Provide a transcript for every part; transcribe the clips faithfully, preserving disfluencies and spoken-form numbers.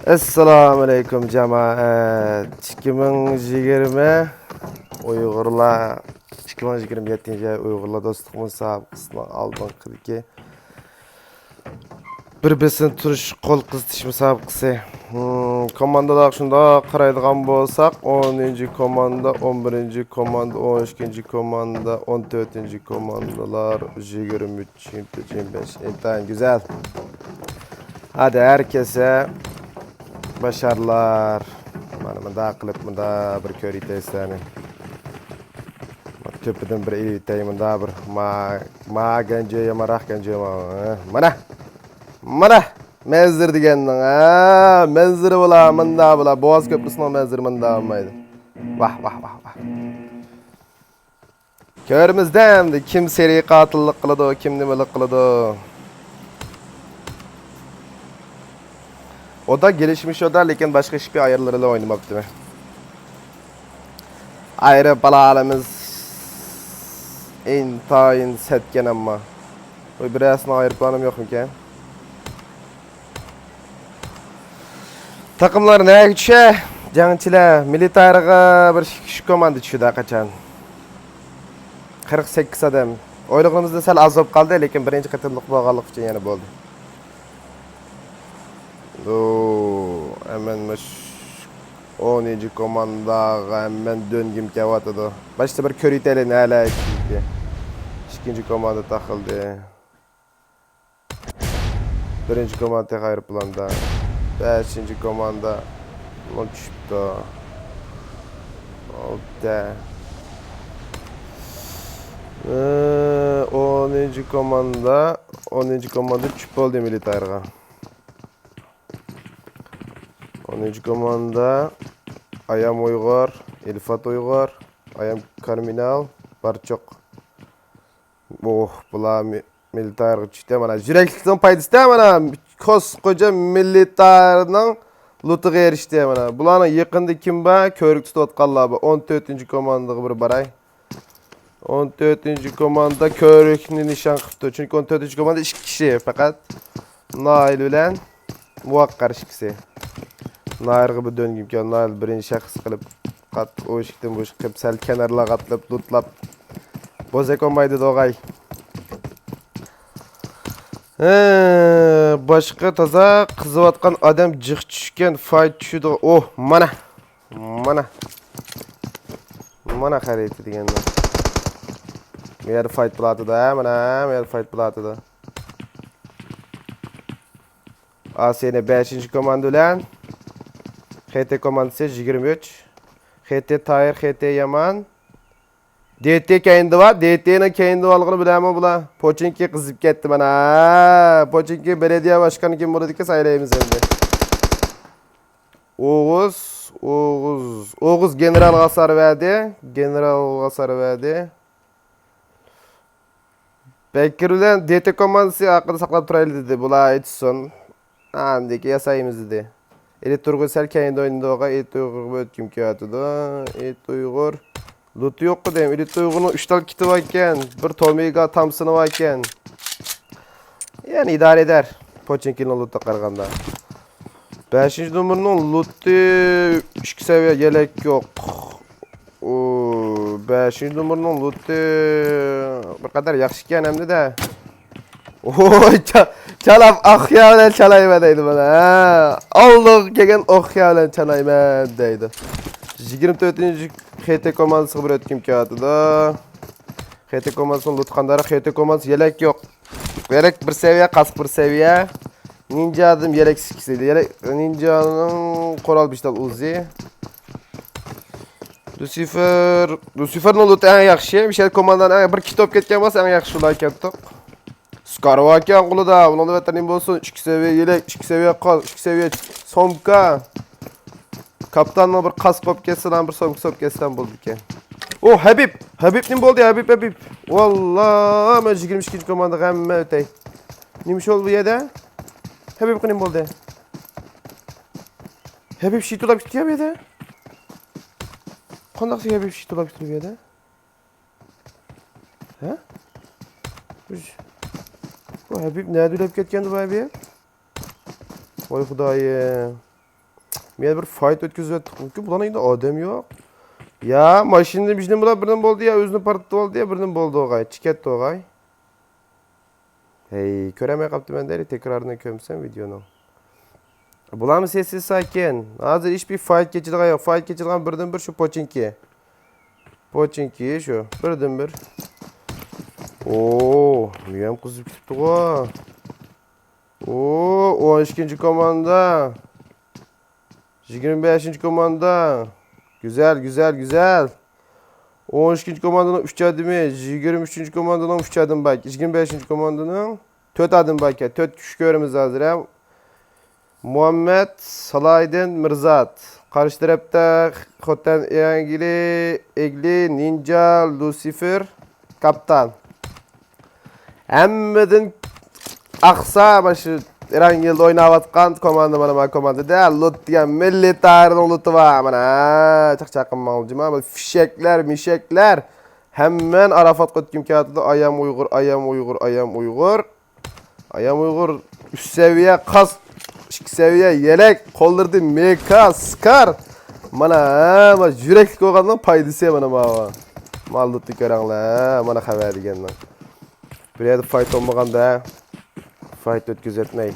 ئەسسالامۇئەلەيكۇم جامائەت. ئىككى مىڭ يىگىرمە ئۇيغۇرلار، ئىككى مىڭ يىگىرمە يەتتىنچى يىل ئۇيغۇرلار دوستلۇق مۇسابىقىسىنىڭ ئالدىنقىدىكى بىر بىرسىنى تۇتۇش قول قىزىتىش مۇسابىقىسى. ھىم، كوماندىلارغا شۇنداق قارايدىغان بولساق، ئونىنچى كوماندا، ئون بىرىنچى كوماندا، ئون ئىككىنچى كوماندا، ئون تۆتىنچى كوماندىلار، يىگىرمە ئۈچ، يىگىرمە تۆت، يىگىرمە بەش. ئىنتايىن گۈزەل. ھادى ھەر كەسە باشارلار. مانا مۇنداق قىلىپ، مۇنداق بىر كۆرۈۋېتەي سىلەرنى. تۆپىدىن بىر ئېلىۋېتەي، مۇنداق بىر. ما، ما گەنجى يامان، راق گەنجى يامان. مانا! مانا! مەنزىرە دېگەننىڭ، ھە، مەنزىرە بولا، مۇندا بولا. بوغاز كۆپرىسىنىڭ مەنزىرە مۇندا بولمايدۇ. ۋاھ، ۋاھ، ۋاھ، ۋاھ. كۆرىمىزدە ئەمدى كىم سېرىي قاتىللىق قىلىدۇ، كىم نېمىلىك قىلىدۇ. ئۇدا گېلىشمىش ئۇدا، لېكىن باشقا ئىشپى ئاياللىرى بىلەن ئوينىماپتىمەن. ئايرىپ بالالىمىز ئىنتايىن سەتكەن ئەمما. ۋاي، بىرەرسىنىڭ ئايروپىلانىمۇ يوقمىكەن؟ تاقىملار نەگە چۈشە؟ جەڭچىلەر مىلىتارغا بىر ئىككى ئۈچ كوماندا چۈشىدۇ قاچان. قىرىق سەككىز ئادەم. ئويلىغىنىمىزدىن سەل ئاز بولۇپ قالدى، لېكىن بىرىنچى قېتىملىق بولغانلىقى ئۈچۈن يەنە بولدى. ئەمەن مۇش ئونىنچى كومانداغا ئەمەن دۆنگۈم كەۋاتىدۇ. باشتا بىر كۆرۈۋېتەيلى، نەلەر ئىكەنكى. ئىككىنچى كوماندا تاقىلدى. بىرىنچى كوماندا تېخى ئايروپىلاندا. بەشىنچى كوماندا مۇ چۈشۈپتۇ. ئالتە. ئونىنچى كوماندا، ئونىنچى كوماندا چۈشۈپ بولدى مىلىتارغا. ئونىنچى كوماندا ئايام ئۇيغۇر، ئىلفات ئۇيغۇر، ئايام كارمىنال، بارچوق. ئوھ، بۇلار مى-، مىلىتارغا چۈشتى. مانا، يۈرەكلىكنىڭ پايدىسىدا، مانا، كوسكوجا مىلىتارنىڭ لۇتىغا ئېرىشتى. مانا، بۇلارنىڭ يېقىندا كىم بار؟ كۆۋرۈك تۇتۇۋاتقانلار بار. ئون تۆتىنچى كوماندىغا بىر باراي. ئون تۆتىنچى كوماندا كۆۋرۈكنى نىشان قىپتۇ. چۈنكى ئون تۆتىنچى كوماندا ئىككى كىشى پەقەت. نايىل بىلەن مۇۋەققەر ئىككىسى. نايىلغا بىر دۆنگۈم كەل. نايىل بىرىنچى شەخس قىلىپ قاتتىق ئوشۇقتىن بوشۇق قىلىپ، سەل كەنارلارغا ئاتلاپ، لۇتلاپ. بوزەك بولمايدۇ دوغاي. ھە، باشقا تازا قىزىۋاتقان ئادەم جىق چۈشكەن، فايت چۈشىدۇ. ئوھ، مانا. مانا. مانا خەرىتە دېگەننى. بۇ يەردە فايت بولاتىدۇ، ھە، مانا، بۇ يەردە فايت بولاتىدۇ. ئاسىينى بەشىنچى كوماندا بىلەن. خېتى كوماندىسى يىگىرمە ئۈچ. خېتى تايىر، خېتى يامان. دېتى كەينىدە بار، دېتىنىڭ كەينىدە بارلىقىنى بىلەمۇ بۇلار؟ پوچىنكى قىزىپ كەتتى مانا. پوچىنكى بېلىدىيە باشقان كىم بولىدىكەن، سايلايمىز ئەمدى. ئوغۇز، ئوغۇز، ئوغۇز گېنېرالغا ھاسار بەردى. گېنېرالغا ھاسار بەردى. بەكرى بىلەن دېتى كوماندىسى ئارقىدا ساقلاپ تۇرايلى دېدى. بۇلار ئېيتسۇن. ئاندىكى ياسايمىز دېدى. ئېلىت ئۇيغۇر سەل كەينىدە ئوينىدىغان، ئېلىت ئۇيغۇرغا ئۆتكۈم كېلىۋاتىدۇ. ئېلىت ئۇيغۇر. لۇتى يوق دېدىم. ئېلىت ئۇيغۇرنىڭ ئۈچ تال كىتى باركەن. بىر تومىگا تامسىنى باركەن. يەنى ئىدارە ئېدەر. پوچىنكىنىڭ لۇتىغا قارىغاندا. بەشىنچى نومۇرنىڭ لۇتى ئىككى سەۋىيە يەلەك يوق. ئۇ، بەشىنچى نومۇرنىڭ لۇتى بىر قەدەر ياخشىكەن ئەمدى-دە. ۋوي، چا-، چالاپ ئاقيا بىلەن چالايمەن دەيدۇ مانا، ھە. ئالدىغا كەلگەن ئوقيا بىلەن چالايمەن دەيدۇ. يىگىرمە تۆتىنچى خېتى كوماندىسىغا بىر ئۆتكۈم كېلىۋاتىدۇ. خېتى كوماندىسىنىڭ لۇتى قانداقراق؟ خېتى كوماندىسى يەلەك يوق. يەلەك بىر سەۋىيە، قاسقا بىر سەۋىيە. نىنجادىن يەلەك ئىككىسى. يەلەك، نىنجانىڭ قورال بىشتال ئۇزى. لۇسىفېر، لۇسىفېرنىڭ لۇتى ئەڭ ياخشى. مىشەل كوماندانى ئەڭ بىر كىت بولۇپ كەتكەن بولسا ئەڭ ياخشى ئۇلار كەتتۇق. سكارۋاكەن قولىدا، ئۇنىڭدا ۋەتەن نېمە بولسۇن، ئىككى سەۋىيە يېلەك، ئىككى سەۋىيە قاز، ئىككى سەۋىيە سومكا. كاپتاننىڭ بىر قاس قوپ كەتسە، بىر سومكا سوپ كەتسە بولىدىكەن. ئو، ھەبىب! ھەبىب نېمە بولدى؟ ھەبىب، ھەبىب! ۋاللا، مەن يىگىرمە ئىككىنچى كوماندىغا ھەممە ئۆتەي. نېمە ئىش بولدى بۇ يەردە؟ ھەبىبقا نېمە بولدى؟ ھەبىب شىتۇلاپ كېتىدىكەن بۇ يەردە. قانداق ھەبىب شىتۇلاپ كېتىدۇ بۇ يەردە؟ ھە؟ بۇ، بۇ ھەبىب نەدە ئۆلۈپ كەتكەندى بۇ ھەبىب؟ ۋاي خۇدايىم. مەن بىر فايت ئۆتكۈزۈۋەتتۇق. بۇلارنىڭ ئىچىدە ئادەم يوق. يا، ماشىنىنى بىزنى بۇلار بىردىن بولدى، يا ئۆزىنى پارتلىتىۋالدى، يا بىردىن بولدى ئوغاي. چىكەتتى ئوغاي. ھەي، كۆرەلمەي قاپتىمەن دەيلى، تەكرارىنى كۆرمىسەم ۋىدېئونىڭ. بۇلارمۇ سېسىز ساكىن. ھازىر ھېچبىر فايت كېچىدىغان يوق. فايت كېچىدىغان بىردىن بىر شۇ پوچىنكى. پوچىنكى شۇ. بىردىن بىر. ئوو، مېنىڭ قىزىپ كېتىپتىغۇ. ئوو، ئون ئىككىنچى كوماندا. يىگىرمە بەشىنچى كوماندا. گۈزەل، گۈزەل، گۈزەل. ئون ئىككىنچى كوماندىنىڭ ئۈچ ئادىمى، يىگىرمە ئۈچىنچى كوماندىنىڭ ئۈچ ئادىمى بار. يىگىرمە بەشىنچى كوماندىنىڭ تۆت ئادىمى بار ئىكەن. تۆت كىشى كۆرىمىز ھازىر ھەم. مۇھەممەد، سالاھىدىن، مىرزات. قارشى تەرەپتە خوتەن ئېڭگلى، ئېگلى، نىنجا، لۇسىفېر، كاپتان. ھەممىدىن ئاقسا مانا شۇ ئېرانگىلدا ئويناۋاتقان كوماندا، مانا ما كوماندىدا لۇت دېگەن مىللىي تارىخنىڭ لۇتى بار. مانا چاقچاق قىلماڭ جۇما، بۇ فىشەكلەر، مىشەكلەر. ھەممەن ئاراپاتقا ئۆتكۈم كېلىۋاتىدۇ. ئايام ئۇيغۇر، ئايام ئۇيغۇر، ئايام ئۇيغۇر. ئايام ئۇيغۇر ئۈچ سەۋىيە قاس، ئىككى سەۋىيە يەلەك، قوللىرىدا مېكا، سكار. مانا، ھە، مانا يۈرەكلىك بولغاننىڭ پايدىسى مانا ماۋۇ. مالدۇتنى كۆرەڭلار، مانا خەۋەر دېگەننىڭ. بىر يەردە فايت بولمىغاندا، فايت ئۆتكۈزۈۋەتمەي.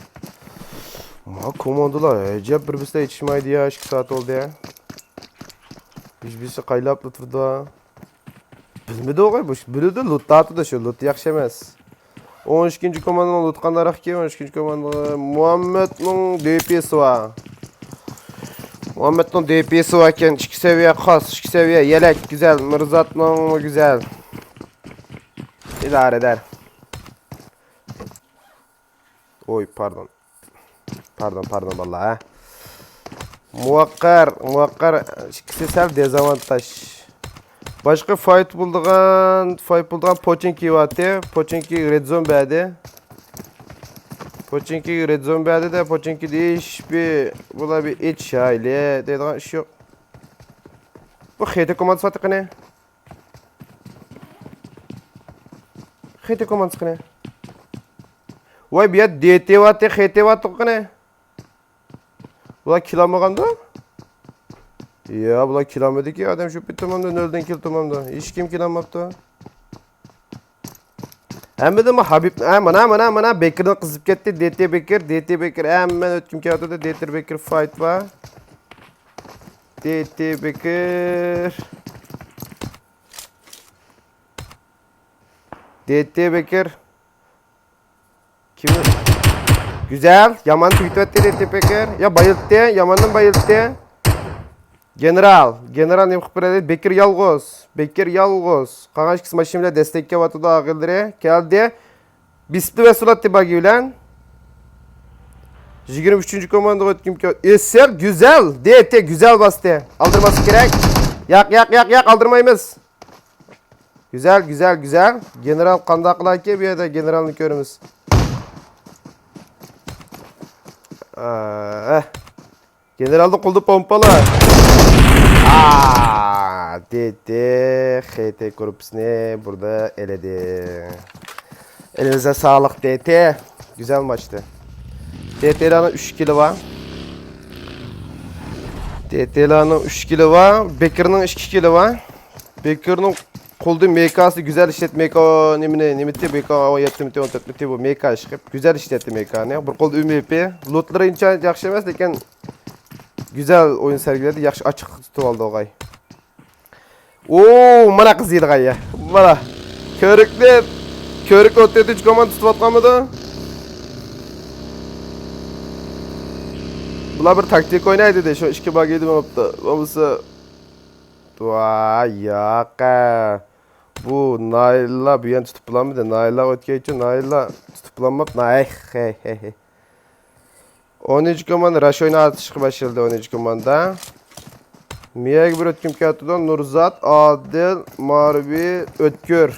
ما كوماندىلار ئەجەب بىر-بىرسىدە يېتىشمايدۇ يا، ئىككى سائەت بولدى. ھېچ بىرسى قايلاپلا تۇرىدۇ. بىلمىدى ئوغاي، بۇ بىلىدۇ، لۇت تارتىدۇ شۇ، لۇت ياخشى ئەمەس. ئون ئىككىنچى كوماندىنىڭ لۇت قانداقكى، ئون ئىككىنچى كوماندا مۇھەممەدنىڭ دېپىسى بار. مۇھەممەدنىڭ دېپىسى بار ئىكەن، ئىككى سەۋىيە قاس، ئىككى سەۋىيە يەلەك، گۈزەل، مىرزاتنىڭمۇ گۈزەل. ئىدارە ئېدەر. ئوي، پاردون. پاردون، پاردون، باللا، ھە. مۇۋەققەر، مۇۋەققەر، ئىككىسى سەل دېزاۋانتاژ. باشقا فايت بولىدىغان، فايت بولىدىغان پوچىنكى بارتى. پوچىنكى رېد زون بەردى. پوچىنكى رېد زون بەردى دە، پوچىنكىدە ھېچبىر، بۇلار بىر ئېچ شايلى دەيدىغان ئىش يوق. بۇ خېتى كوماندىسى بارتى قېنى؟ خېتى كوماندىسى قېنى؟ ۋاي، بۇ يەردە دېتى بارتى، خېتى بارتى قېنى؟ بۇلار كىل ئالمىغاندۇ؟ يا، بۇلار كىل ئالمىدىكى، ئادەم شۇ پېتى تامامدا، نۆلدىن كىل تامامدا. ھېچكىم كىل ئالماپتۇ. ھەممىدىن بۇ ھابىب، ھە، مانا، مانا، مانا، بېكىردىن قىزىپ كەتتى. دېتى بېكىر، دېتى بېكىر، ھەممە ئۆتكۈم كېلىۋاتىدۇ. دېتى بېكىر فايت بار. دېتى بېكىر. دېتى بېكىر. كىم؟ گۈزەل، يامان تۈگىتىۋەتتى دېتى بېكىر. يا، بايىلتتى، ياماندىن بايىلتتى. گېنېرال، گېنېرال نېمە قىلىپ بېرەلەيدۇ؟ بېكىر يالغۇز، بېكىر يالغۇز. قالغان ئىككىسى ماشىنا بىلەن دەستەككە كېلىۋاتىدۇ، ئاغىنىلىرى. كەلدى. بىسىپلا ۋەسۇل ئاتتى باگى بىلەن. يىگىرمە ئۈچىنچى كوماندىغا ئۆتكۈم كەل-، ئېسىل، گۈزەل، دېتى، گۈزەل باستى. ئالدىرماسلىق كېرەك. ياق، ياق، ياق، ياق، ئالدىرمايمىز. گۈزەل، گۈزەل، گۈزەل. گېنېرال قانداق قىلاركى؟ بۇ يەردە گېنېرالنى كۆرىمىز. ئە، گېنېرالنىڭ قولىدا پومپا. ئا، دېتى خېتى گۇرۇپپىسىنى بۇردا ئېلىدى. ئېلىمىزگە ساغلىق، دېتى. گۈزەل ماچتى. دېتىلارنىڭ ئۈچ كىلى بار. دېتىلارنىڭ ئۈچ كىلى بار. بېكىرنىڭ ئىككى كىلى بار. بېكىرنىڭ قولىدا مېكاسى گۈزەل ئىشلەتتى. مېكا نېمىنى، نېمىتى، مېكا ئون يەتتىمىتى، ئون تۆتمىتى بۇ مېكا ئىشقىپ. گۈزەل ئىشلەتتى مېكانى. بىر قولدا ئۈمىپى. لوتلىرى ئۇنچە ياخشى ئەمەس، لېكىن گۈزەل ئويۇن سەرگىلىدى. ياخشى ئاچىق تۇتۇۋالدى ئوغاي. ئوو، مانا قىزىيدىغان يەر. مانا. كۆرۈكنى، كۆرۈك ئوتتۇرىدىچ كوماندا تۇتۇۋاتقانمىدۇ؟ بۇلار بىر تاكتىكا ئويناي دېدى، شۇ ئىككى باگى دېمەپتۇ. بولمىسا، ۋاي، ياق. بۇ نايلار بۇ يەرنى تۇتۇپ بولالمىدى. نايلار ئۆتكەنچە نايلار تۇتۇپ بولالماپتۇ. ناي، ھەي، ھەي، ھەي. ئونىنچى كوماندا راشوينى ئاتىشقا باشلىدى، ئونىنچى كوماندا. مىيەگە بىر ئۆتكۈم كەتتىدۇ. نۇرزات، ئادىل، مارۋى، ئۆتكۈر.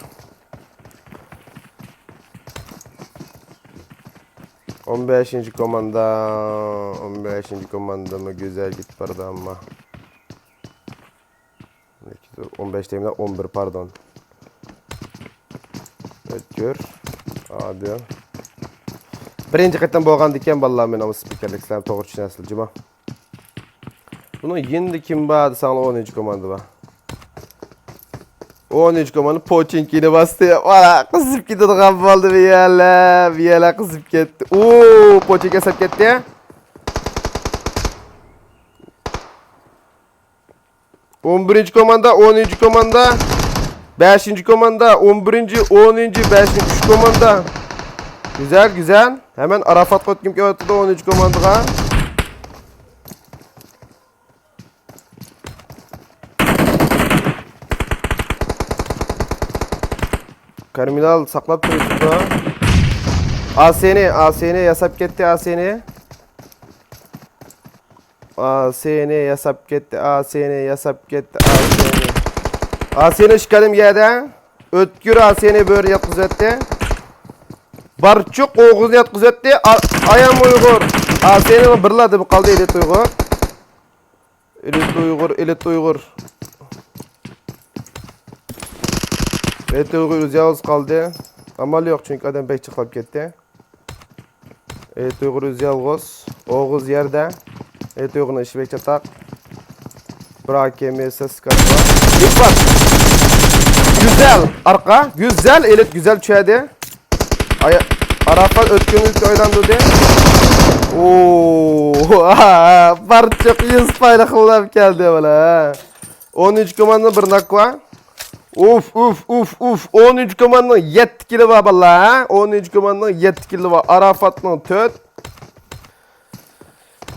ئون بەشىنچى كوماندا، ئون بەشىنچى كوماندىمۇ گۈزەل كېتىپ بارىدۇ ئەمما. ئون بەش دەيمەن، ئون بىر، پاردون. ئۆتكۈر. ئادىل. بىرىنچى قېتىم بولغاندىكىن، بالىلار، مېنىڭ سپىكېرلىك سىلەر توغرا چۈشىنەسىلەر جۇما. بۇنىڭ يېنىدا كىم بار دېسەڭلار، ئونىنچى كوماندا بار. ئونىنچى كوماندا پوچىنكىنى باستى. ۋالا، قىزىپ كېتىدىغان بولدى بۇ يەرلەر. بۇ يەرلەر قىزىپ كەتتى. ئوو، پوچىنكى ياساپ كەتتى. ئون بىرىنچى كوماندا، ئونىنچى كوماندا، بەشىنچى كوماندا، ئون بىرىنچى، ئونىنچى، بەشىنچى، ئۈچ كوماندا. گۈزەل، گۈزەل. ھەمەن ئاراپاتقا ئۆتكۈم كېلىۋاتىدۇ ئونىنچى كوماندىغا. تېرمىنال ساقلاپ تۇرۇپتۇ. ئاسىنى، ئاسىنى ياساپ كەتتى، ئاسىنى. ئاسىنى ياساپ كەتتى، ئاسىنى ياساپ كەتتى، ئاسىنى. ئاسىنى ئىككى ئادەم يەردە. ئۆتكۈر ئاسىنى بۆرە ياتقۇزۇۋەتتى. بارچۇق ئوغۇزنى ياتقۇزۇۋەتتى. ئا-، ئايام ئۇيغۇر. ئاسىنى بىرلا دېمە قالدى، ئېلىت ئۇيغۇر. ئېلىت ئۇيغۇر، ئېلىت ئۇيغۇر. ئېلىت ئۇيغۇر ئۆزى يالغۇز قالدى. ئامال يوق، چۈنكى ئادەم بەك جىقلاپ كەتتى. ئېلىت ئۇيغۇر ئۆزى يالغۇز. ئوغۇز يەردە. ئېلىت ئۇيغۇرنىڭ ئىشى بەك چاتاق. بىر ئاكېم، سىكار بار. يۈز بار. گۈزەل. ئارقا. گۈزەل. ئېلىت گۈزەل چۈشەردى. ئاي-، ئاراپات ئۆتكۈنلۈككە ئايلاندۇردى. ئوو، بارچۇق يۈز پايلىق قىلىپ كەلدى، بالا. ئونىنچى كوماندا بىر ناك بار. ئۇف، ئۇف، ئۇف، ئۇف. ئونىنچى كوماندىنىڭ يەتتە كىلى بار، باللا، ھە؟ ئونىنچى كوماندىنىڭ يەتتە كىلى بار. ئاراپاتنىڭ تۆت.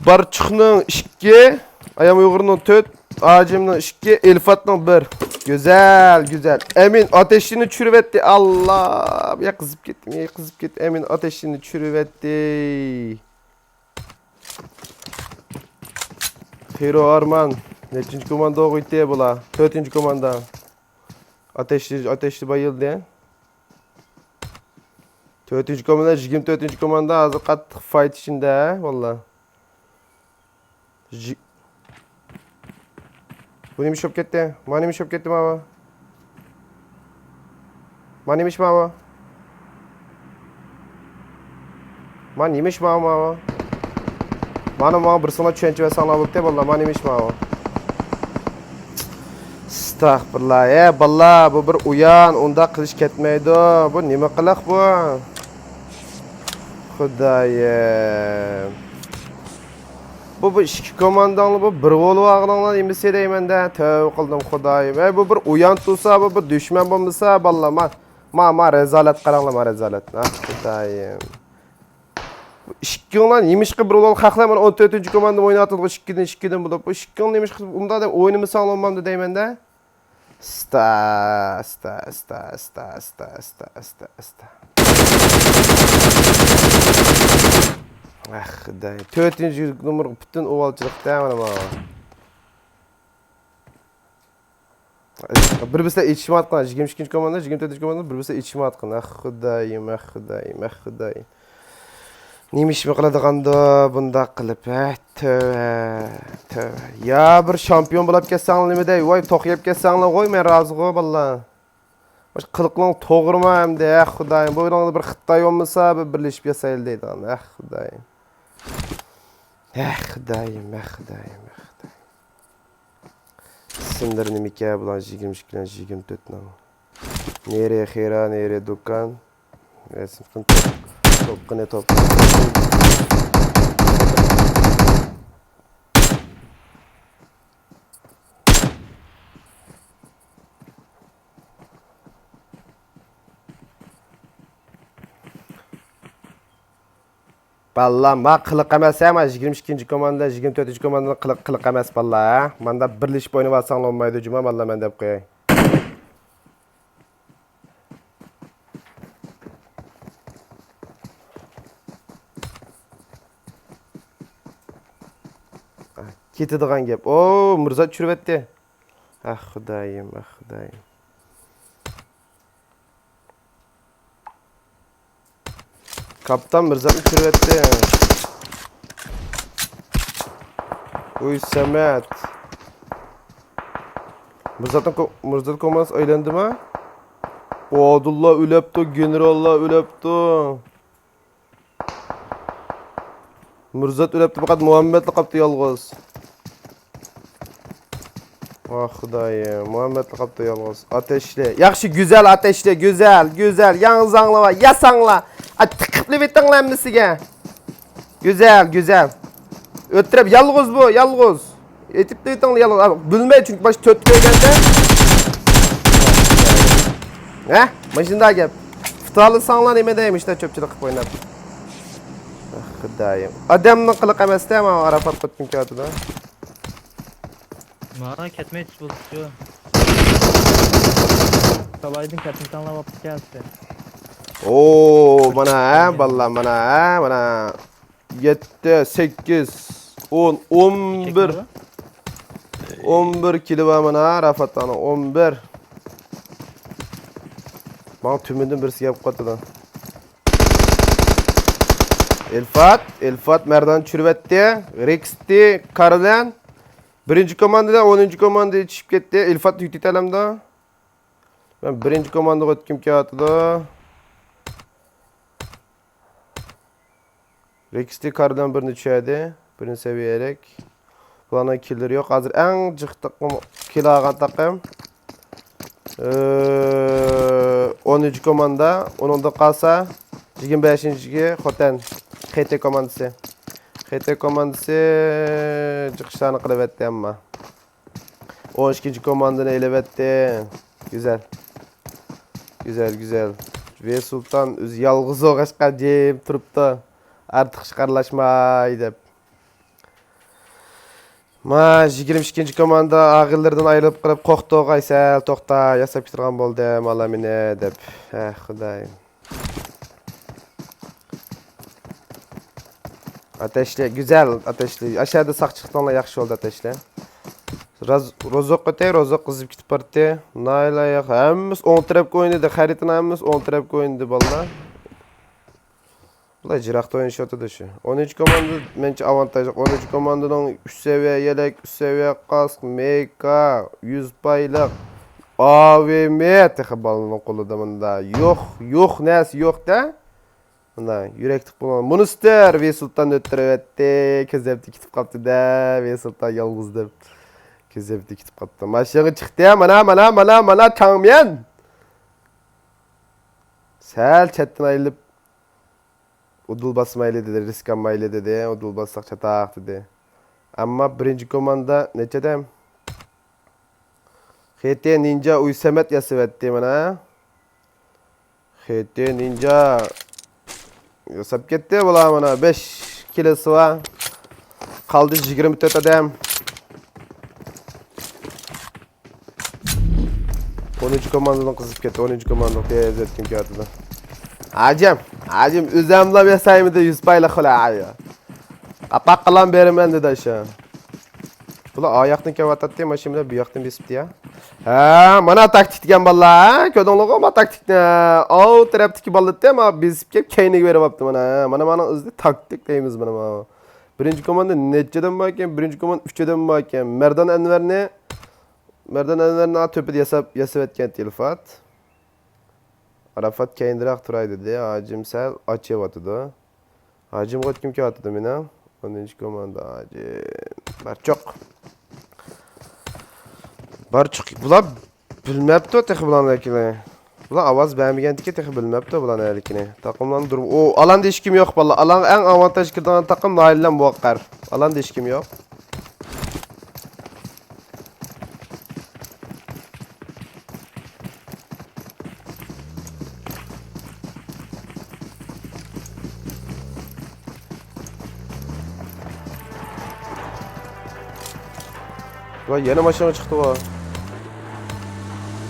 بارچۇقنىڭ ئىككى. ئايام ئۇيغۇرنىڭ تۆت. ئاجىمنىڭ ئىككى. ئىلفاتنىڭ بىر. گۈزەل، گۈزەل. ئەمىن ئاتەشنى چۈشۈرۈۋەتتى. ئاللا. يا قىزىپ كەتتىم، يا قىزىپ كەتتىم. ئەمىن ئاتەشنى چۈشۈرۈۋەتتى. خىرو ئارمان. نەچچىنچى كوماندا ئوغۇيتتى بۇلار؟ تۆتىنچى كوماندا. ئاتەشلى، ئاتەشلى بايىلدى. تۆتىنچى كوماندا، يىگىرمە تۆتىنچى كوماندا ھازىر قاتتىق فايت ئىچىندە، ۋاللا. يىگ-، بۇ نېمە ئىش بولۇپ كەتتى؟ ما نېمە ئىش بولۇپ كەتتى، ماۋۇ؟ ما نېمە ئىش ماۋۇ؟ ما نېمە ئىش ماۋۇ، ماۋۇ؟ مانا ماڭا بىر سانا چۈشەنچە بەرسەڭلار بوپتۇ، باللا، ما نېمە ئىش ماۋۇ؟ ئەستەغپۇرۇللا، ئە، باللا، بۇ بىر ئويان، ئۇنداق قىلىش كەتمەيدۇ. بۇ نېمە قىلىق بۇ؟ خۇدايىم. بۇ، بۇ ئىككى كومانداڭلار بۇ بىر بولۇۋالغىنىڭلار نېمىسى دەيمەن-دە، تەۋبە قىلدىم خۇدايىم. ئەي، بۇ بىر ئويان تۇرسا، بۇ بىر دۈشمەن بولمىسا، باللا، ما، ما، ما، رەزالەت قاراڭلار، ما، رەزالەت. ئاھ، خۇدايىم. بۇ ئىككىڭلار نېمىشقا بىر بولۇپ، خەقلەر مانا ئون تۆتىنچى كوماندا ئويناۋاتىدىغۇ، ئىككىدىن، ئىككىدىن بولۇپ. بۇ ئىككىڭلار نېمىشقا ئۇنداق دەپ ئوينىمىساڭلار بولمامدۇ دەيمەن-دە. ئاستا، ئاستا، ئاستا. ئاھ، خۇدايىم. تۆتىنچى نومۇرغا پۈتۈن ئۇۋالچىلىقتا مانا بۇ. بىر بىرسىلەر ئېچىشمايۋاتقان، يىگىرمە ئىككىنچى كوماندا، يىگىرمە تۆتىنچى كوماندا، بىر بىرسىلەر ئېچىشمايۋاتقان. ئاھ، خۇدايىم، ئاھ، خۇدايىم، ئاھ، خۇدايىم. نېمە ئىشمۇ قىلىدىغاندۇ بۇنداق قىلىپ، ھە؟ تۆۋە، تۆۋە. يا بىر شامپىيون بولاپ كەتسەڭلار نېمە دەي؟ ۋاي، توخۇ يەپ كەتسەڭلار غوي، مەن رازىغۇ، باللا. مۇشۇ قىلىقىڭ توغرىمۇ ئەمدى، ھە، خۇدايىم؟ بۇ يېرىڭدا بىر خىتاي بولمىسا، بىر بىرلىشىپ ياسايلى دەيدىغان، ھە، خۇدايىم. ھە، خۇدايىم، ھە، خۇدايىم، ھە، خۇدايىم. ئىسىملىرى نېمىكەن بۇلار؟ يىگىرمە ئىككى بىلەن يىگىرمە تۆتنىڭ. نېرى خىرا، نېرى دۇكان. توپ، توپ قېنى، توپ. باللا، ما قىلىق ئەمەس، ھە، ما يىگىرمە ئىككىنچى كوماندا، يىگىرمە تۆتىنچى كوماندىنىڭ قىلىق، قىلىق ئەمەس، باللا، ھە. ماندا بىرلىشىپ ئوينىۋالساڭلار بولمايدۇ، جۇما، باللا، مەن دەپ قوياي. كېتىدىغان گەپ. ئو، مىرزا چۈشۈرۈۋەتتى. ئاھ، خۇدايىم، ئاھ، خۇدايىم. كاپىتان مىرزاتنى چۈشۈرۈۋەتتى. ئۇي، سەمەت. مىرزاتنىڭ كو-، مىرزات كوماندىسى ئايلاندىما؟ ئادىللار ئۆلەپتۇ، گېنېراللار ئۆلەپتۇ. مىرزات ئۆلەپتۇ، پەقەت مۇھەممەتلا قاپتۇ يالغۇز. ئاھ خۇدايىم، مۇھەممەتلا قاپتۇ يالغۇز. ئاتەشلى. ياخشى، گۈزەل ئاتەشلى، گۈزەل، گۈزەل. ياڭزاڭلار، ياساڭلار. ئا، تىقىپلىۋېتىڭلار ھەممىسىگە. گۈزەل، گۈزەل. ئۆتتۈرۈپ، يالغۇز بۇ، يالغۇز. ئېتىپلىۋېتىڭلار يالغۇز. ئا، بىلمەي، چۈنكى باشتا تۆت كۆرگەندە. ھە؟ ماشىنىدا گەپ. پۇتالىساڭلار نېمە دەي، مۇشۇنداق چۆپچىلىك قىلىپ ئويناپ. ئاھ خۇدايىم. ئادەمنىڭ قىلىقى ئەمەس-تە، مانا ئاراپات قوتكىم كېلىۋاتىدۇ. مانا كەتمەي تۇتۇپتۇ. كالايدىن كەتمىسەڭلار بوپتىكەن سىز. ئو، مانا ھە، بالىلار، مانا ھە، مانا. يەتتە، سەككىز، ئون، ئون بىر. ئون بىر كىلو بار مانا، رافاتانىڭ ئون بىر. ماڭا تۈمىدىن بىرسى كەپ قاتىدۇ. ئىلفات، ئىلفات مەردان چۈشۈرۈۋەتتى. رېكستى، كارلەن. بىرىنچى كوماندىدا، ئونىنچى كوماندىدا چۈشۈپ كەتتى. ئىلفات يۈتۈتەلەمدۇ؟ مەن بىرىنچى كوماندىغا ئۆتكۈم كېلىۋاتىدۇ. رېكستى كارلەن بىرنى چۈشەردى. بىرىنچى سەۋىيەلىك. بۇلارنىڭ كىللىرى يوق. ھازىر ئەڭ جىق تاقىم، كىل ئالغان تاقىم. ئى، ئونىنچى كوماندا، ئۇنىڭدىن قالسا يىگىرمە بەشىنچى خوتەن، خېتەي كوماندىسى. خېتەي كوماندىسى جىق ئىشلارنى قىلىۋەتتى ئەمما. ئون ئىككىنچى كوماندىنى ئېلىۋەتتى. گۈزەل. گۈزەل، گۈزەل. ۋېي سۇلتان ئۆزى يالغۇز بولغاچقا جىم تۇرۇپتۇ. ئارتۇق ئىشقا ئارىلاشماي دەپ. ما، يىگىرمە ئىككىنچى كوماندا ئاغىنىلىرىدىن ئايرىلىپ قېلىپ، قوق توغاي سەل توختا، ياساپ كېتىدىغان بولدى، مالا مېنى دەپ. ھە، خۇدايىم. ئاتەشلى، گۈزەل ئاتەشلى. ئاشەدە ساق چىقتىڭلار، ياخشى بولدى ئاتەشلى. راز-، روزوق ئۆتەي، روزوق قىزىپ كېتىپ بارتتى. نايلا ياق، ھەممىسى ئوڭ تەرەپكە ئوينىدى، خەرىتىنىڭ ھەممىسى ئوڭ تەرەپكە ئوينىدى، بالىلار. بۇلار يىراقتا ئوينىشىۋاتىدۇ شۇ. ئونىنچى كوماندا مەنچە ئاۋانتاژلىق. ئونىنچى كوماندىنىڭ ئۈچ سەۋىيە يەلەك، ئۈچ سەۋىيە قاسق، مېكا، يۈز پايلىق، ئاۋېمى تېخى بالىنىڭ قولىدا مۇندا. يوق، يوق نەرسە يوق-دە. مۇندا يۈرەكلىك بولغان. مونستر ۋېي سۇلتان ئۆتتۈرۈۋەتتى. كۆزەپتە كېتىپ قاپتۇ-دە، ۋېي سۇلتان يالغۇز دەپ. كۆزەپتە كېتىپ قاپتۇ. ماشىنىغا چىقتى. مانا، مانا، مانا، مانا، چاڭميەن. سەل چەتتىن ئايلىنىپ، ئۇدۇل باسمايلى دېدى، رىسك ئالمايلى دېدى، ئۇدۇل باسساق چاتاق دېدى. ئەمما بىرىنچى كوماندا نەچچە ئادەم؟ خېتى نىنجا ئۇيسەمەت ياسىۋەتتى مانا. خېتى نىنجا ياساپ كەتتى بۇلار مانا. بەش كىلوسى بار. قالدى يىگىرمە تۆت ئادەم. ئونىنچى كوماندىنىڭ قىزىپ كەتتى، ئونىنچى كوماندىنىڭ تېز ئۆتكۈم كېلىۋاتىدۇ. ھاجىم، ھاجىم، ئۆزۈملا ياسايمىدى يۈز پايلىق خولا، ھايا. قاپاق قىلام بېرىمەن دېدى ئاشۇ. بۇلار ئاياقتىن كېلىۋاتاتتى، ماشىنا بىلەن بۇ ياقتىن بېسىپتۇ يا. ھە، مانا تاكتىك دېگەن بالىلار، ھە؟ كۆردۈڭلارغۇ ما تاكتىكنى؟ ئاۋۇ تەرەپتىكى بالىلار ما بېسىپ كېلىپ كەينىگە بېرىۋاپتۇ مانا، ھە؟ مانا مانىڭ ئۆزى تاكتىك دەيمىز مانا ما. بىرىنچى كوماندا نەچچە ئادەم باركەن؟ بىرىنچى كوماندا ئۈچ ئادەم باركەن. مەردان ئەنۋەرنى مەردان ئەنۋەرنىڭ تۆپىدە ياساپ، ياسىۋەتكەن ئىلفات. ئاراپات كەينىرەك تۇراي دېدى. ھاجىم سەل ئاچىۋاتىدۇ. ھاجىمغا ئۆتكۈم كېلىۋاتىدۇ مېنىڭ. ئونىنچى كوماندا ھاجىم. بارچۇق. بارچۇق. بۇلار بىلمەپتۇ تېخى بۇلارنىڭكىنى. بۇلار ئاۋاز بەرمىگەنتىكى تېخى بىلمەپتۇ بۇلارنىڭ ھېلىكىنى. تاقىملارنىڭ دۇرۇمى. ئۇ، ئالاندا ھېچكىم يوق بالىلار. ئالان ئەڭ ئاۋانتاژ كىرىدىغان تاقىم ناھىيەلەر مۇۋەققەر. ئالاندا ھېچكىم يوق. ۋاي، يەنە ماشىنىغا چىقتىغۇ.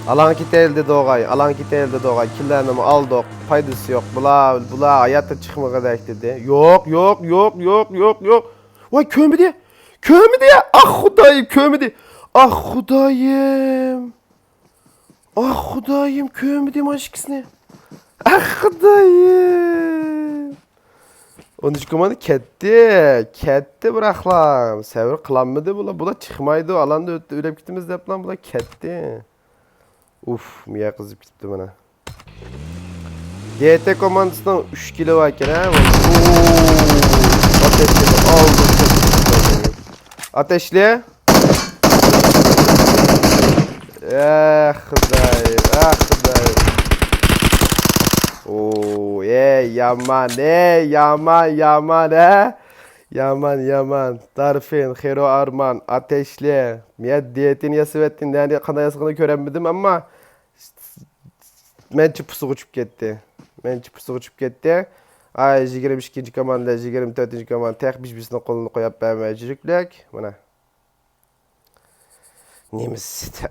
ئالاڭ كېتەيلى دېدى ئوغاي، ئالاڭ كېتەيلى دېدى ئوغاي. كىللەرنىمۇ ئالدۇق، پايدىسى يوق. بۇلار، بۇلار ھاياتتا چىقمىغۇدەك دېدى. يوق، يوق، يوق، يوق، يوق، يوق. ۋاي، كۆرمىدى. كۆرمىدى. ئاھ خۇدايىم، كۆرمىدى. ئاھ خۇدايىم. ئاھ خۇدايىم، كۆرمىدى مانا ئىككىسىنى. ئاھ خۇدايىم. ئونىنچى كوماندا كەتتى. كەتتى بىراقلا. سەۋر قىلالمىدى بۇلار. بۇلار چىقمايدۇ. ئالاندا ئۆتتى، ئۆلۈپ كېتىمىز دەپلا بۇلار كەتتى. ئۇف، مىيە قىزىپ كېتىپتۇ مانا. دې تې كوماندىسىنىڭ ئۈچ كىلى بار ئىكەن، ھە؟ ئاتەشلى. ئاتەشلى. ئەھ خۇدايىم، ئەھ خۇدايىم. ئو، ئەي يامان، ئەي يامان، يامان ھە. يامان، يامان. دارفىن، خېرو ئارمان، ئاتەشلى. مەن دىيېتىنى ياسىۋەتتىم، نەدە قانداق ياسىغىنى كۆرەلمىدىم، ئەمما مەنچە پۇسىغا چۈشۈپ كەتتى. مەنچە پۇسىغا چۈشۈپ كەتتى. ئاي، يىگىرمە ئىككىنچى كوماندا، يىگىرمە تۆتىنچى كوماندا، تېخى بىر-بىرسىنىڭ قولىنى قويۇپ بەرمەي يۈرۈكلۈك. مانا. نېمىسى تە-،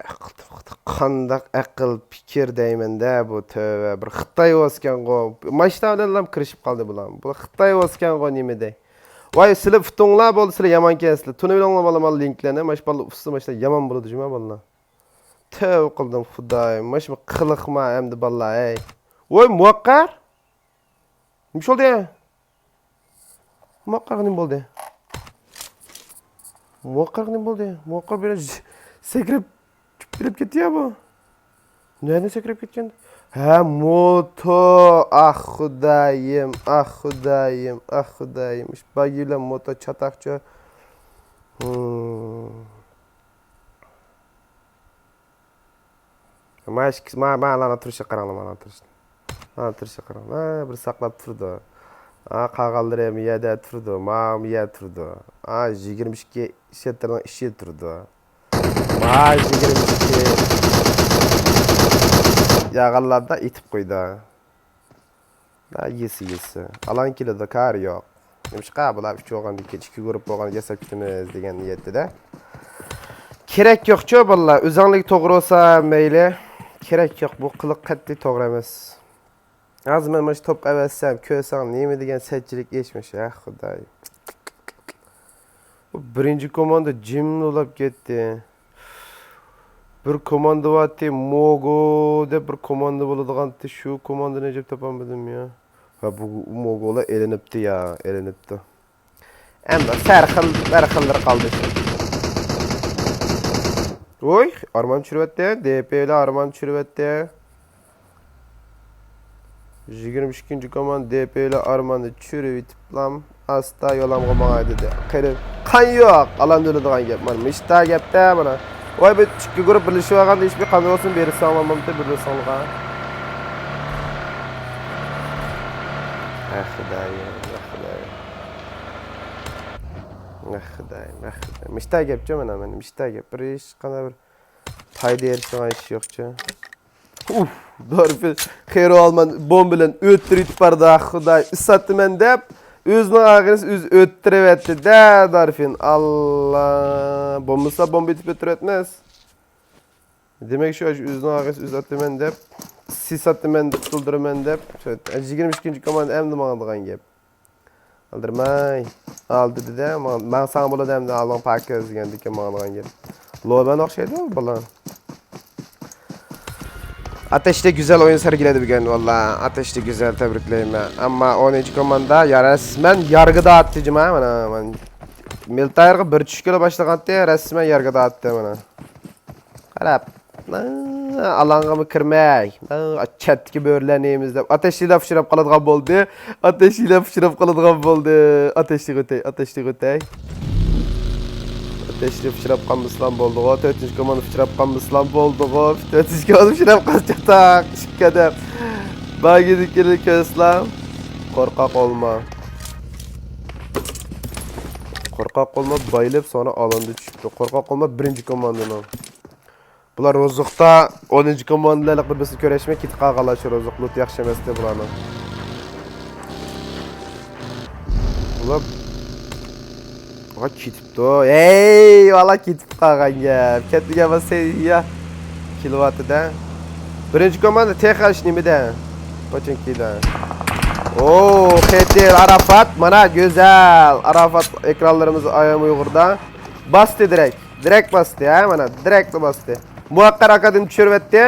قانداق ئەقىل پىكىر دەيمەن-دە بۇ، تۆۋە، بىر خىتاي بولسىكەنغۇ. ماشىنا بىلەنلا كىرىشىپ قالدى بۇلار. بۇ خىتاي بولسىكەنغۇ، نېمە دەي. ۋاي، سىلى ئۇتۇڭلار بولدى، سىلى يامانكەنسىلەر. تونۇۋېلىڭلار بالىلار، مانا لىنكلەرنى. ماشۇ بالىلار ئۇتسا، ماشۇ يامان بولىدۇ جۇما بالىلار. تۆۋە قىلدىم خۇدايىم، ماشۇ قىلىقما ئەمدى بالىلار، ھەي. ۋاي، مۇۋەققەر. نېمە بولدى؟ مۇۋەققەرگە نېمە بولدى؟ مۇۋەققەرگە نېمە بولدى؟ مۇۋەققەر بىر سەكرەپ، چۈپ بېرىپ كەتتى يا بۇ. نەدىن سەكرەپ كەتكەن؟ ھە، موتو. ئاھ خۇدايىم، ئاھ خۇدايىم، ئاھ خۇدايىم. ئىش باگى بىلەن موتو چاتاقچى. ھىم. ما ئىككىسى، ما، ما، ئانىڭ تۇرۇشىغا قاراڭلار، مانا تۇرۇش. مانا تۇرۇشىغا قاراڭلار. ھە، بىر ساقلاپ تۇرىدۇ. ھە، قالغانلىرى مۇ يەردە تۇرىدۇ، ما، مۇ يەردە تۇرىدۇ. ھە، يىگىرمە ئىككى شەتتىرنىڭ ئىچىدە تۇرىدۇ. ما، يىگىرمە ئىككى ياغانلاردا ئېتىپ قويدى. ھە، يېسە يېسە. ئالان كېلىدۇ، كارى يوق. نېمىشقا بۇلار ئۈچ بولغاندىن كېيىن، ئىككى گۇرۇپپا بولغاندىن كېيىن ياساپ كېتىمىز دېگەن نىيەتتە-دە. كېرەك يوقچۇ بالىلار، ئۆزۈڭلۈك توغرا بولسا مەيلى. كېرەك يوق، بۇ قىلىق قەتئىي توغرا ئەمەس. ھازىر مەن مانا شۇ توپ ئەۋەتسەم، كۆرسەڭ نېمە دېگەن سەتچىلىك ئىش مۇشۇ، ھە خۇداي. بۇ بىرىنچى كوماندا جىملا ئۇلاپ كەتتى. بىر كوماندا بارتى، موگو دەپ بىر كوماندا بولىدىغانتى، شۇ كوماندىنى ئەجەب تاپالمىدىم يا. ھە، بۇ موگولار ئېلىنىپتۇ يا، ئېلىنىپتۇ. ئەمدى سەرخىل، بەرخىللىرى قالدى شۇ. ۋوي، ئارمان چۈشۈرۈۋەتتى، دېپىلار ئارمان چۈشۈرۈۋەتتى. يىگىرمە ئىككىنچى كوماندا دېپىلار ئارماننى چۈشۈرۈۋېتىپلام. ئاستا يولۇمغا ماڭاي دېدى. قېنى، قان يوق. ئالان ئۆلىدىغان گەپ مانا. مۇشتا گەپتە مانا. ۋاي، بىر ئىككى گۇرۇپ بىرلىشىۋالغاندا ھېچبىر قانداق بولسۇن، بېرىساڭلار بولمىدى، بىرلىساڭلار. ئەھ خۇدايىم، ئەھ خۇدايىم. ئەھ خۇدايىم، ئەھ خۇدايىم. مۇشتا گەپچۇ مانا، مانا مۇشتا گەپ. بىر ھېچقانداق بىر پايدا ئېرىشىدىغان ئىش يوقچۇ. ئۇف، دورفىن، خېرو ئالمان بومبا بىلەن ئۆتتۈرۈۋېتىپ بارىدۇ، خۇداي، ئىس ئاتىمەن دەپ، ئۆزىنىڭ ئاغىنىسى ئۆزى ئۆتتۈرۈۋەتتى-دە، دورفىن. ئاللا، بولمىسا بومبا ئېتىپ ئۆتتۈرۈۋەتمەس. دېمەك، شۇ ئۆزىنىڭ ئاغىنىسى ئۆزى ئاتىمەن دەپ، سىس ئاتىمەن، قۇتۇلدۇرىمەن دەپ، شۇ يىگىرمە ئىككىنچى كوماندا ئەمدى ماڭىدىغان گەپ. ئالدىرىماي. ئالدى دېدى، ماڭ، ماڭساڭ بولىدۇ ئەمدى، ئالدىڭ پاكىز دېگەندىكىن ماڭىدىغان گەپ. لوبەن ئوخشايدۇ بالا. ئاتەشلىك گۈزەل ئويۇن سەرگىلەدى بۈگۈن، ۋاللا. ئاتەشلىك گۈزەل، تەبرىكلەيمەن. ئەمما ئونىنچى كوماندا يا رەسمەن يارغىدا ئاتتى جۇما، مانا، مانا. مىلتايرغا بىر چۈشكىلى باشلىغانتى، رەسمەن يارغىدا ئاتتى، مانا. قاراپ. ئالانغىمۇ كىرمەي. چەتتىكى بۆرىلەر نېمىز دەپ. ئاتەشلىلەر پۇشراپ قالىدىغان بولدى. ئاتەشلىلەر پۇشراپ قالىدىغان بولدى. ئاتەشلىك ئۆتەي، ئاتەشلىك ئۆتەي. ئاتەشلىك پۇشراپ قالمىسىلام بولدىغۇ. تۆتىنچى كوماندا پۇشراپ قالمىسىلام بولدىغۇ. تۆتىنچى كوماندا پۇشراپ قالسا چاتاق. ئىككى قەدەم. باگىدىكىنى كۆرسىلام. قورقاق بولما. قورقاق بولما، بايىلىپ، سونا ئالاندا چۈشۈپتۇ. قورقاق بولما، بىرىنچى كوماندىنىڭ. بۇلار روزۇقتا ئونىنچى كوماندىلارلىق بىر بىرسىنى كۆرۈشمەي كېتىپ قالغانلار شۇ روزۇق. لوت ياخشى ئەمەستى بۇلارنىڭ. بۇلار، ۋاي، كېتىپتۇ. ھەي، ۋالا كېتىپ قالغان گەپ. كەتمىگەن بولسا يا. كېلىۋاتىدە. بىرىنچى كوماندا تېخى ئاش نېمىدە؟ پوچىنكىدا. ئو، خېتىر، ئاراپات. مانا، گۈزەل. ئاراپات ئېكرانلىرىمىز ئايام ئۇيغۇردا. باستى دىرەك. دىرەك باستى، ھە، مانا، دىرەكلا باستى. مۇۋەققەر ئاكادېمى چۈشۈرۈۋەتتى.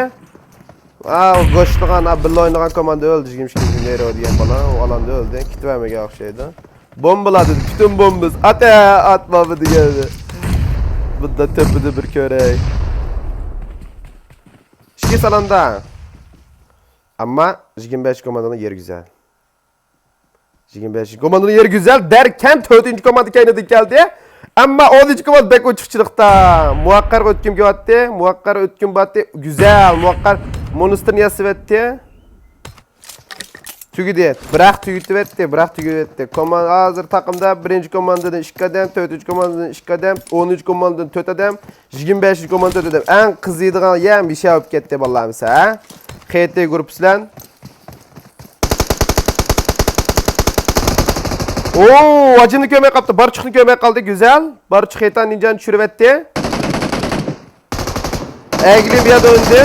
ئا، گوشلىغان، ئا، بىللە ئوينىغان كوماندا ئۆلدى، يىگىرمە ئىككىنچى نېرو دېگەن بالا، ئۇ ئالاندا ئۆلدى. كېتىۋەرمىگەن ئوخشايدۇ. بومبىلار دېدى، پۈتۈن بومبىز. ئاتە، ئاتما بۇ دېگەن. بۇندا تۆپىنى بىر كۆرەي. ئىككى سالامدا. ئەمما يىگىرمە بەش كوماندىنىڭ يېرى گۈزەل. يىگىرمە بەشىنچى كوماندىنىڭ يېرى گۈزەل. دەركەن تۆتىنچى كوماندا كەينىدىن كەلدى. ئەمما ئونىنچى كوماندا بەك ئوچۇقچىلىقتا. مۇۋەققەرگە ئۆتكۈم كېلىۋاتتى. مۇۋەققەر ئۆتكۈم بارتى. گۈزەل. مۇۋەققەر مونستىرنى ياسىۋەتتى. تۈگىدى. بىراق تۈگىتىۋەتتى. بىراق تۈگىتىۋەتتى. كوماندا ھازىر تاقىمدا بىرىنچى كوماندىدىن ئىككى ئادەم، تۆتىنچى كوماندىدىن ئىككى ئادەم، ئونىنچى كوماندىدىن تۆت ئادەم، يىگىرمە بەشىنچى كوماندا تۆت ئادەم. ئەڭ قىزىيدىغان يەر مىشا بولۇپ كەتتى بالىلار مىسا، ھە؟ خېتى گۇرۇپپىسى بىلەن. ئوو، ھاجىمنى كۆرمەي قاپتۇ. بارچۇقنى كۆرمەي قالدى. گۈزەل. بارچۇق خېتان نىنجانى چۈشۈرۈۋەتتى. ئەگلى بۇ يەردە ئۆلدى.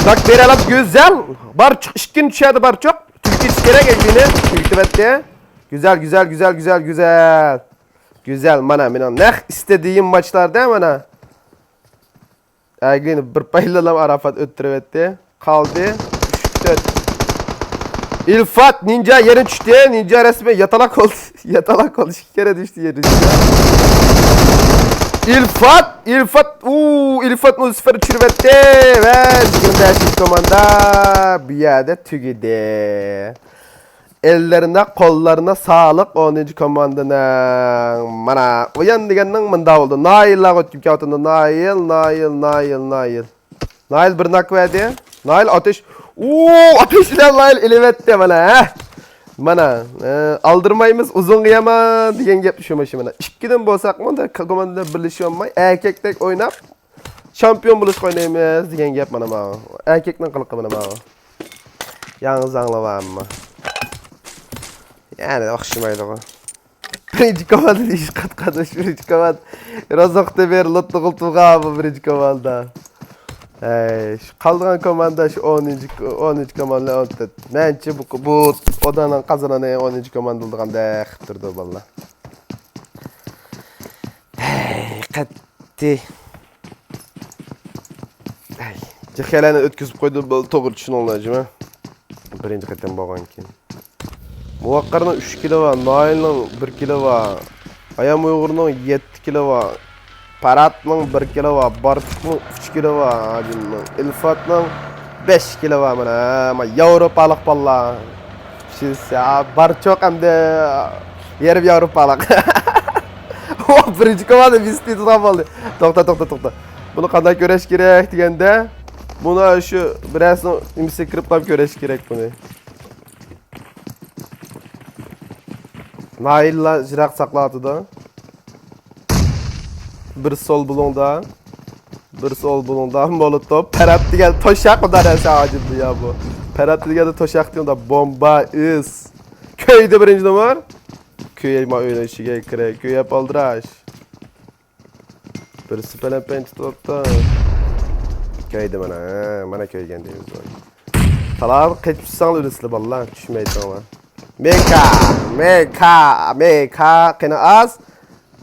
داك بېرەلەپ گۈزەل. بارچۇق ئىككىنچى چۈشەردى بارچۇق. تۈگىتىش كېرەك ئەگلىنى. تۈگىتىۋەتتى. گۈزەل، گۈزەل، گۈزەل، گۈزەل، گۈزەل. گۈزەل، مانا مېنىڭ نەق ئىستىدىيىم ماچلاردا مانا. ئەگلىنى بىر پايلىلام ئاراپات ئۆتتۈرۈۋەتتى. قالدى ئۈچ، تۆت. ئىلفات نىنجا يەنە چۈشتى. نىنجا رەسمىي ياتالاق بولدى. ياتالاق بولدى. ئىككى كەرە چۈشتى يەنە. ئىلفات، ئىلفات، ئۇ، ئىلفات ئۇ سىفىر چۈشۈرۈۋەتتى. ۋە يىگىرمە بەشىنچى كوماندا بۇ يەردە تۈگىدى. ئەللىرىنە، قوللىرىنا ساغلىق ئونىنچى كوماندىنىڭ. مانا، ئويان دېگەننىڭ مۇنداق بولدى. نايىللارغا ئۆتكۈم كېلىۋاتىدۇ. نايىل، نايىل، نايىل، نايىل. نايىل بىر ناك بەردى. نايىل ئاتۇش. ئۇ، ئاتۇش بىلەن نايىل ئېلىۋەتتى مانا، ھە. مانا، ئە، ئالدىرمايمىز، ئۇزۇنغا يامان دېگەن گەپ شۇ، مانا شۇ، مانا. ئىككىدىن بولساقمۇ، كوماندا بىللىشىۋالماي، ئەركەكتەك ئويناپ، شامپىيون بولۇشقا ئوينايمىز دېگەن گەپ مانا ماۋۇ. ئەركەكنىڭ قىلىقى مانا ماۋۇ. ياڭزاڭلىۋا ئەمما. يەنە ئوخشىمايدىغۇ. بىرىنچى كوماندا دېيىش قاتقانلىش بىرىنچى كوماندا. رازاقتى بېرى لوتنى قىلتۇغا بۇ بىرىنچى كوماندا. ھەي، شۇ قالغان كوماندا شۇ ئونىنچى، ئونىنچى كوماندا ئون تۆت. مەنچە بۇ، بۇ ئوداننىڭ قازىنىنى ئونىنچى كوماندا بولىدىغاندەك قىلىپ تۇرىدۇ بالىلار. ھەي، قەتئىي. ھەي، جىخەلەرنى ئۆتكۈزۈپ قويدۇم، بولدى، توغرا چۈشىنىڭلار، جۇمۇ. بىرىنچى قېتىم بولغانكىن. مۇۋەققەرنىڭ ئۈچ كىلو بار، نايىلنىڭ بىر كىلو بار، ئايام ئۇيغۇرنىڭ يەتتە كىلو بار، پەرھاتنىڭ بىر كىلو بار، بارتۇقنىڭ ئۈچ كىلو بار، ھاجىمنىڭ، ئىلفاتنىڭ بەش كىلو بار. مانا، مانا ياۋروپالىق بالىلار. شىز، يا، بارچۇق ئەمدى يېرىم ياۋروپالىق. ئۇ بىرىنچى كوماندا بىز تۇتىدىغان بولدى. توختا، توختا، توختا. بۇنى قانداق كۆرۈش كېرەك دېگەندە، بۇنى شۇ بىرەرسىنىڭ نېمىسىگە كىرىپ قاپ كۆرۈش كېرەك بۇنى. ناھىيلار يىراق ساقلاۋاتىدۇ. بىر سول بۇلۇڭدا. بىر سول بۇلۇڭدا مولوتوف. پەرھات دېگەن توشاق ئۇدا نەرسە ئاجىزدۇ يا بۇ. پەرھات دېگەندە توشاق دېگەندە بومبا ئىس. كۆيدى بىرىنچى نومۇر. كۆيەي ما ئۆينىڭ ئىچىگە كىرەي. كۆيەپ ئالدىراش. بىرسى پەلەمپەينى تۇتۇۋاپتۇ. كۆيدى مانا، ھە، مانا كۆيگەن دەيمىز بۇ. تالاغا قېچىپ چۈشسەڭلار ئۆلىسىلەر بالىلار، چۈشمەيتىڭلار. مېكا، مېكا، مېكا، قېنى ئاز.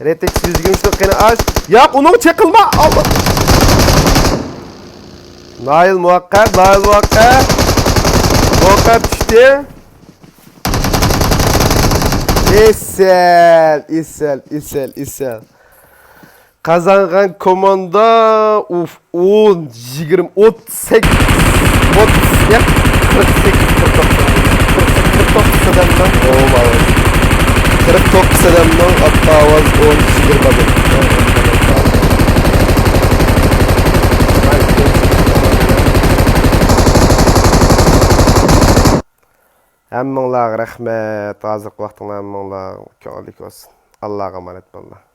رېتىكس يۈز يىگىرمە ئۈچنىڭ قېنى ئاز. ياق، ئۇنىڭ چېقىلما، ئاللا. نايىل مۇۋەققەت، نايىل مۇۋەققەت. مۇۋەققەت چۈشتى. ئېسىل، ئېسىل، ئېسىل، ئېسىل. قازانغان كوماندا، ئۇف، ئون، يىگىرمە، ئوتتۇز سەككىز، ئوتتۇز، ياق، قىرىق سەككىز، قىرىق توققۇز، قىرىق توققۇز ئادەمنىڭ، ئوۋ، ئاۋاز. قىرىق توققۇز ئادەمنىڭ ئاتقان ئاۋاز ئون، يىگىرمە بولدى. ھەممىڭلارغا رەھمەت، ھازىرقى ۋاقتىڭلار ھەممىڭلار كۆڭۈللۈك بولسۇن. ئاللاغا ئامانەت بولۇڭلار.